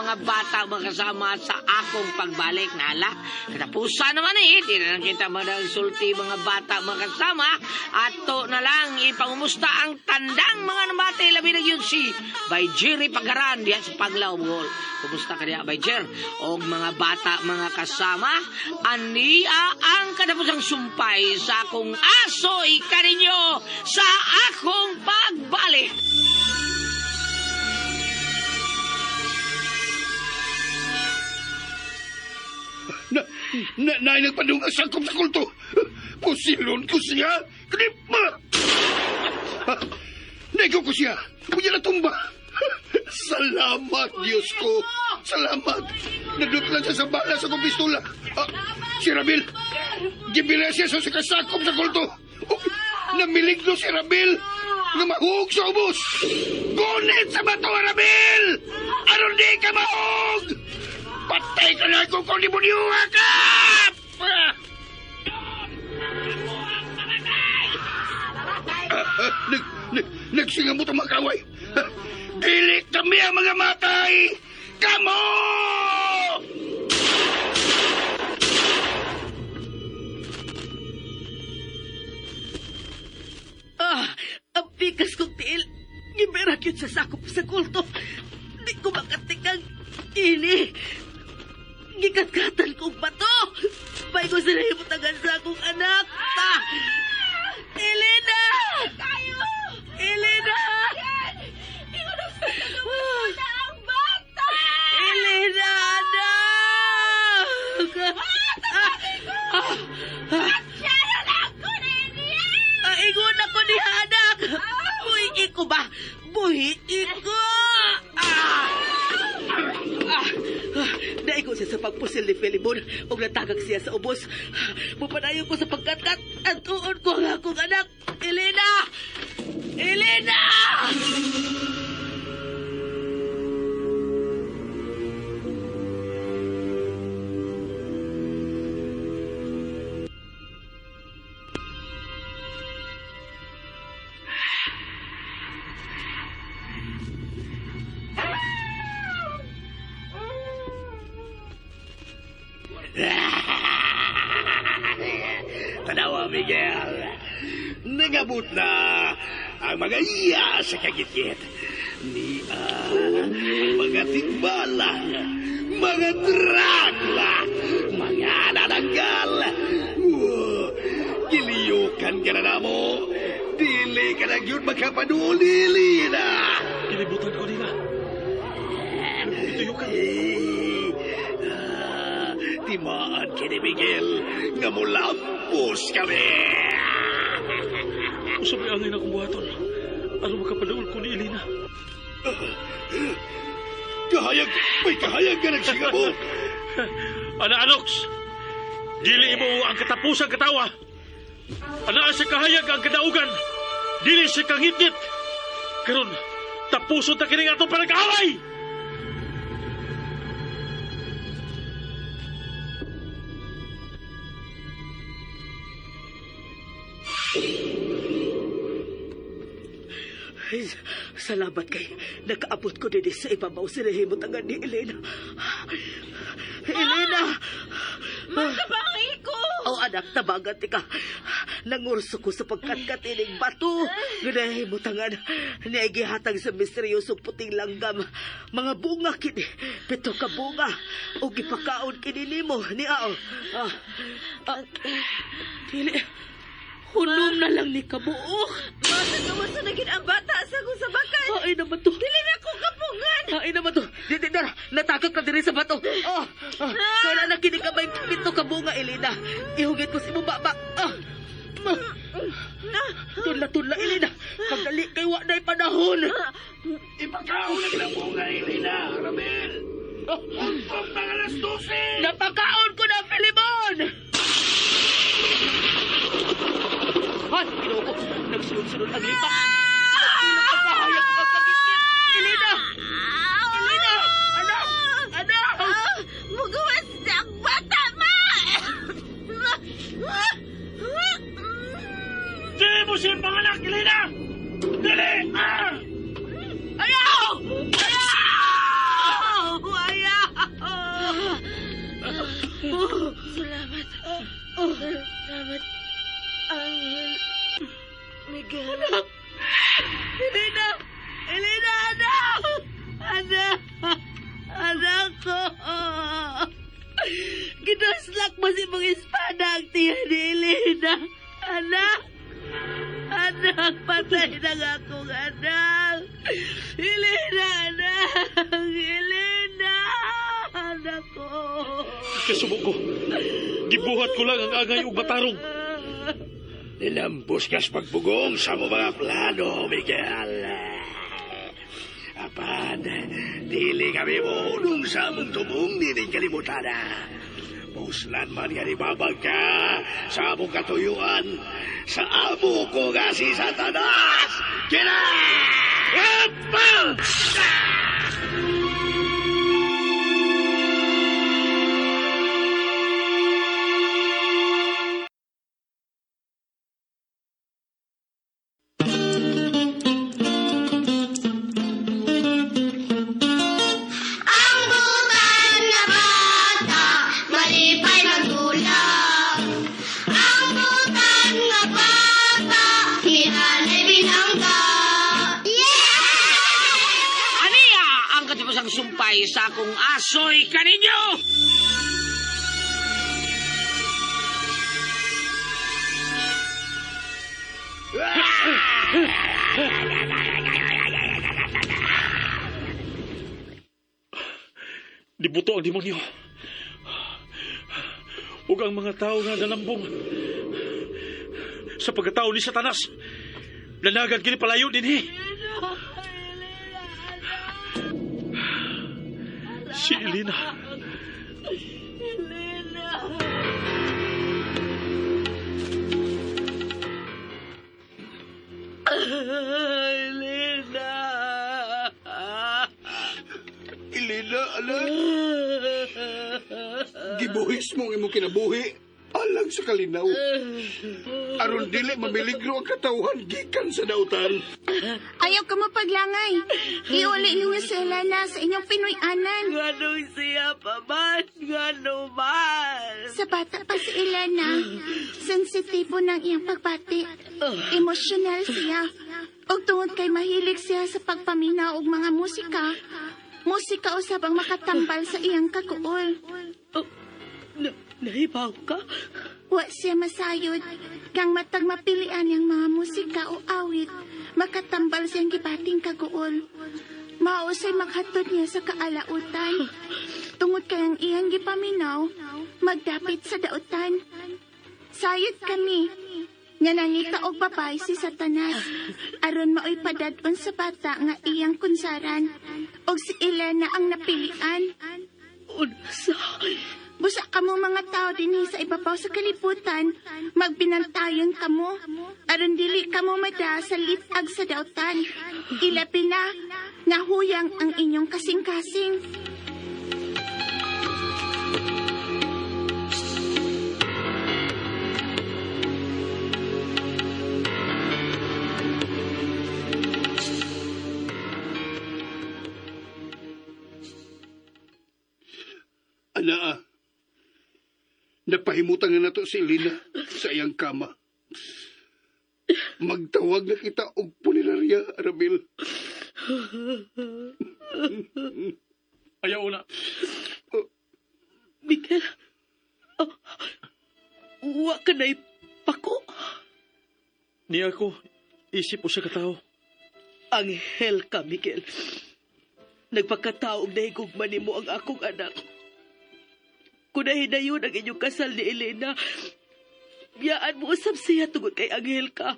mga bata mga kasama sa akong pagbalik. Nala, katapusan naman eh. Di na lang kita sulti mga bata mga kasama. Ato na lang ipangumusta ang tandang mga namate. Labi na yun si Bay Jerry Pagaran diyan sa Paglaw, Bohol. Kumusta ka diya, Bay Jer? Og mga bata mga kasama, ania ang katapusang sumpay sa akong aso ikaninyo sa akong pagbalik. Na nagpadung ang sakop sa kulto. Pusilon ko siya. Klip ma! Nego ko siya. Unya na tumba. Salamat, Diyos ko. Salamat. Nadutlan siya sa bala sa kong pistola. Ah, si Rabil. Gibila siya sa kasakop sa kulto. Oh, namiligno si Rabil. Nga mahug sa ubos. Gunit sa bato, Rabil! Aron di ka mahug! Patay ka na kung kung demonyo ka! Nagsingamot ang mga kaway. Dili kami ang mga matay! Kamo! Ah, ang pikas kong tiil. Giberak yun sa sakop sa kulto. Di ko makatikang ini. Gikatkatan kong bato. Bay ko sila himutagan sa akong anak. Ta! Elena! Elena! Elena, anak! Ah, ingon ako ni anak! Buhi ko ba? Buhi ko! Ah! Ah! Ah! Naigo siya sa pagpusil ni Filimon ug natagak siya sa ubos. Mupadayon ko sa pagkatkat at tuon ko ang akong anak, Elena! Elena! Tanawa, Miguel. Nangabot na ang mga iya sa kagitgit. Ni ang mga tigbalang, mga drakla, mga nananggal. Giliyukan ka na namo. Dili ka na yun makapaduli na. Kilibutan ko nila. Ituyukan. Eh, timaan kini Miguel nga mulampos kami. Usap ang angin akong buhaton. Ano makapaduol ko ni Elena? Kahayag, may kahayag ka nagsigabot. Ana, Anox! Dili mo ang katapusang katawa. Ana sa kahayag ang kadaugan. Dili sa kangitngit. Karon, tapuson ta kining atong panag-away! Ay, salamat kay nakaabot ko din sa ibabaw sa nahimutangan ni Elena. Elena! Makabangi ko! Oh, anak, tabagan ti ka. Nangurso ko sa pagkatkatining bato. Nga nahimutangan niya gihatag sa misteryosong puting langgam. Mga bunga kini, pito ka bunga. O gipakaon kini nimo ni Ao. Ah, ah, dili. Hunom na lang ni kabuok. Masa na gid ang bata sa kong sabakan. Ay naman to. Dili na ko kapungan. Ay naman to. Di, di, dara. Natakot ka diri sa bato. Oh, oh. Kaya na kini ka may pito ka bunga, Elena. Ihugit ko sa imong baba. Ah. Tunla, tunla, Elena. Pagdali kay wa na'y panahon. Ipakaon na ng bunga, Elena, Ramel. Untong mga alas 12. Napakaon ko na, Filimon! Ay, ginoo ko. Nagsunod-sunod ang lipak. Nagsilong ang kahayag ko ang kagitgit. Elena! Elena! Anak! Anak! Mugawas ang bata, ma! Dili mo siya panganak, Elena! Dili! Ah! Ayaw! Ayaw! mo. Salamat. Salamat, Angel Miguel. Anak! Elena! Elena, anak! Anak! Anak ko! Ginaslak mo si mong espada ang tiyan ni Elena. Anak! Anak, patay na nga akong anak! Elena, anak! Elena! Anak ko! Kasubo ko. Gibuhat ko lang ang angay ug matarong. Nilambos kas pagbugong sa mo mga plano, Miguel. Apan, dili kami mo sa among tubong nining kalibutan. Puslan man nga nibabag ka sa among katuyuan, sa amo ko nga si Satanas! Kina! Apal! Ang butan nga bata, malipay magdulak. Ang butan nga bata, hinanay binangga. Yeah! Aniya ang katapusang sumpay sa akong asoy kaninyo! Dibuto ang demonyo. Ug ang mga tao nga nalambong sa pagkatao ni Satanas. Nanagad kini palayo dinhi. Si Elena. Elena! Elena, anak. Gibuhis mo ang imong kinabuhi alang sa kalinaw. Aron dili mamiligro ang katawhan gikan sa dautan. Ayaw ka mo paglangay. Iuli ninyo si Elena sa inyong Pinoy-anan. Nganong siya pa man? Ngano man? Sa bata pa si Elena, sensitibo ng iyang pagbati. Emosyonal siya. Og tungod kay mahilig siya sa pagpaminaw og mga musika, musika usab ang makatambal sa iyang kaguol. Oh, nahibaw ka? Wa siya masayod. Kang matag mapilian niyang mga musika o awit, makatambal siyang gibating kaguol. Mausay maghatod niya sa kaalautan. Tungod kay ang iyang gipaminaw, magdapit sa dautan. Sayod kami, nga nangita og babay si Satanas. Aron maoy padadon sa bata nga iyang kunsaran. Og si Elena ang napilian. Unsa? Busa kamo mga tao dinhi sa ibabaw sa kalibutan, magbinantayon kamo. Aron dili kamo mada sa litag sa dautan. Ilabi na, nahuyang ang inyong kasing-kasing. Anaa, napahimutan nga nato si Elena sa iyang kama. Magtawag na kita og punerarya, Arabil. Ayaw na. Miguel, oh, wa ka na'y pako. Niya ako, isip usa ka tawo. Anghel ka, Miguel. Nagpakataog na higugma nimo ang akong anak. Kung nahinayon ang inyong kasal ni Elena, biyaan mo usab siya tungod kay Anghel ka.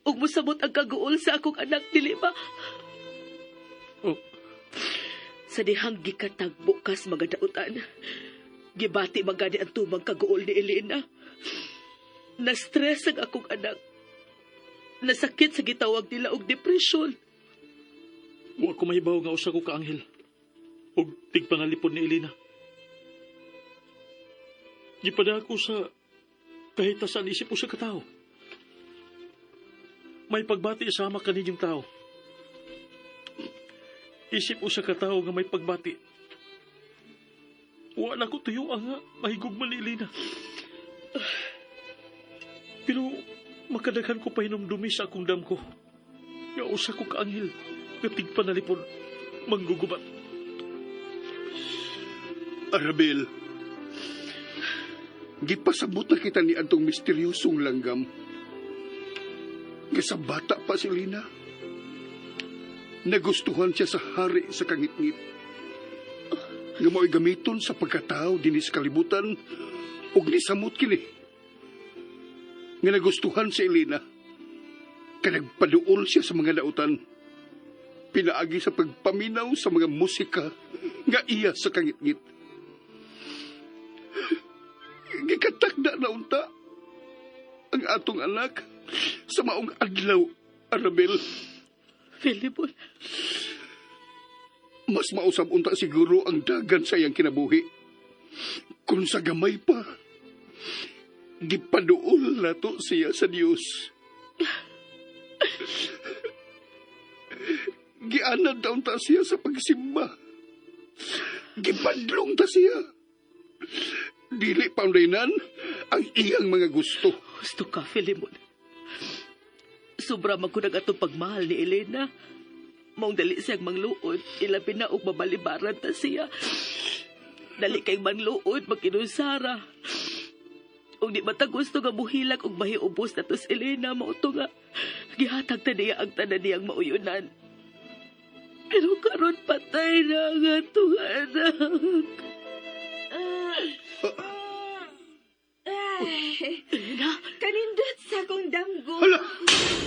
Ug mosamot ang kaguol sa akong anak, dili ba? Oh, Sa dihang gikatagbo kas mga dautan, gibati magani ang tumang kaguol ni Elena. Na-stress ang akong anak. Nasakit sa gitawag nila og depresyon. wa ko mahibaw nga usa ko ka anghel. Ug tigpanalipod ni Elena. Gipada ako sa kahitasan isip usa ka tawo. May pagbati sama kaninyong tao. Isip usa ka tawo nga may pagbati. Wala ko tuyo ang mahigugma ni Elena. Pero makadaghan ko pahinumdumi sa akong damgo. Nga usa ko kaanghel, nga tigpanalipod, manggugubat. Arabel, gipasabot na kita ni atong misteryosong langgam. Nga sa bata pa si Lina, nagustuhan siya sa hari sa kangitngit. Nga mao'y gamiton sa pagkatao dinhi sa kalibutan ug nisamot kini. Nga nagustuhan si Elena, kay nagpaduol siya sa mga dautan. Pinaagi sa pagpaminaw sa mga musika nga iya sa kangitngit. Gikatakda na unta ang atong anak sa maong adlaw, Arabel. Filimon, Mas mausab unta siguro ang dagan sa iyang kinabuhi. Kung sa gamay pa, gipaduol nato siya sa Dios. Gianad daw ta siya sa pagsimba. Gipadlong ta siya. Dili paundaynan ang iyang mga gusto. Gusto ka, Filimon. Sobra man ko atong pagmahal ni Elena. Maong dali siyang mangluod, ilabi na og mabalibaran ta siya. Dali kay manluod, magkinusara. Ug di ba ta gusto nga muhilak og mahiubos na to si Elena, mao to nga gihatag ta niya ang tanan niyang mauyunan. Pero karon patay na ang atong anak. Ay, Elena, kanindot sa akong damgo. Hala!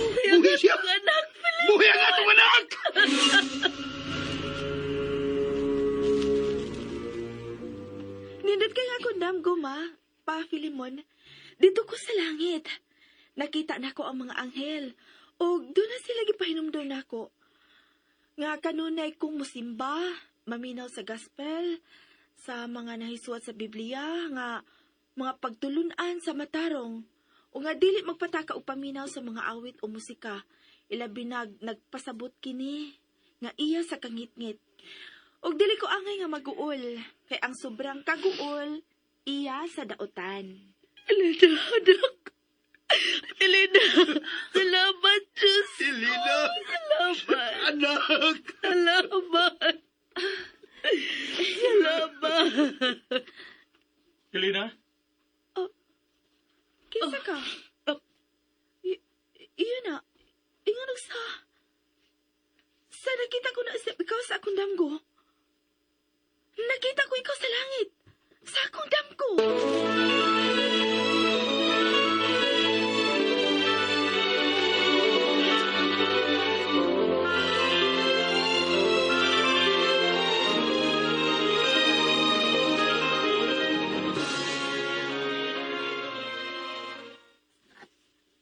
buhi ang Buhi siya! atong anak, Filimon! Buhi ang atong anak! Nindot kay akong damgo, ma. Pa, Filimon. Dito ko sa langit. Nakita nako ang mga anghel. O doon na sila gipahinumdum nako. Nga kanunay kong musimba, maminaw sa gospel, sa mga nahisuwat sa Biblia, nga mga pagtulunan sa matarong, o nga dili magpataka og paminaw sa mga awit o musika, ilabi nag nagpasabot kini, nga iya sa kangitngit. Og dili ko angay nga maguol, kay ang sobrang kaguol, iya sa daotan. Elena, anak. Elena, salamat, Diyos. Elena! Salamat. Anak! Salamat. Salamat. Elena? Kinsa ka? Iyo na. Ingon sa. Sa nakita ko na sa, ikaw sa akong damgo. Nakita ko ikaw sa langit. Sa akong damgo.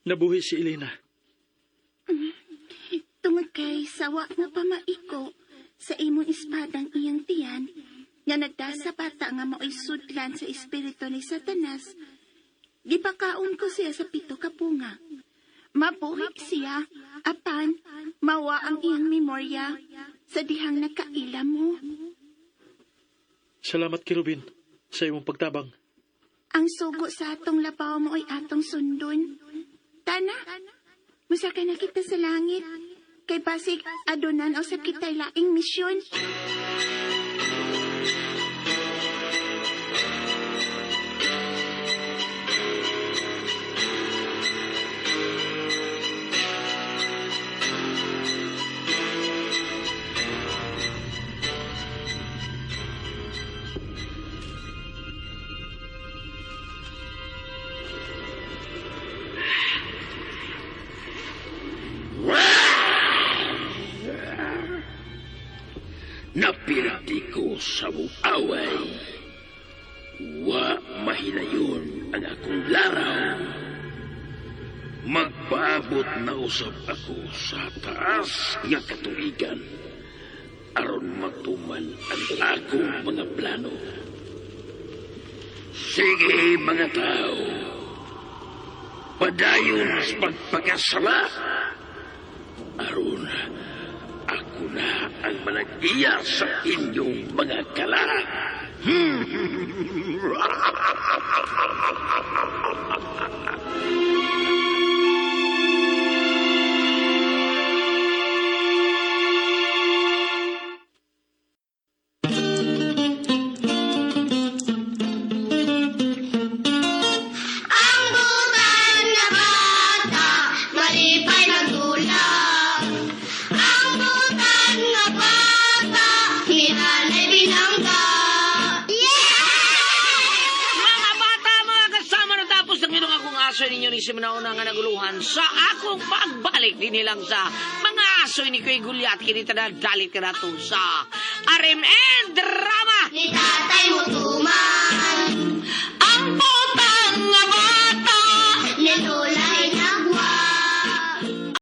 Nabuhi si Elena. Tungod kay sawa mo pa maiko sa imong espadang iyang tiyan, nga nagdasa bata nga mao'y sudlan sa espiritu ni Satanas, gipakaon ko siya sa 7 ka bunga. Mabuhi siya, apan mawa ang iyang memorya sa dihang nakaila mo. Salamat, Kerubin, sa imong pagtabang. Ang sugo sa atong labaw mo ay atong sundon. Tana, musakay na kita sa langit. Kay basig adunan o sa kita'y laing misyon. Napirati ko sa mong away. Wa mahinayon ang akong laraw. Magpaabot na usab ako sa taas nga katuigan aron matuman ang akong mga plano. Sige mga tao, padayon sa pagpakasala. Aron ako na ang manag-iya sa inyong mga kalag. Ang butan na bata, malipay magdula. Ang butan na bata, ni nanay binangga. Mga bata, mga kasama na tapos ng inong akong aso ninyo ni Simunauna nga naguluhan sa akong pagbalik din nilang sa mga aso ni Kuy Gulyat kinita na dalit ka na to sa RMN Drama! Ni tatay mo tuman.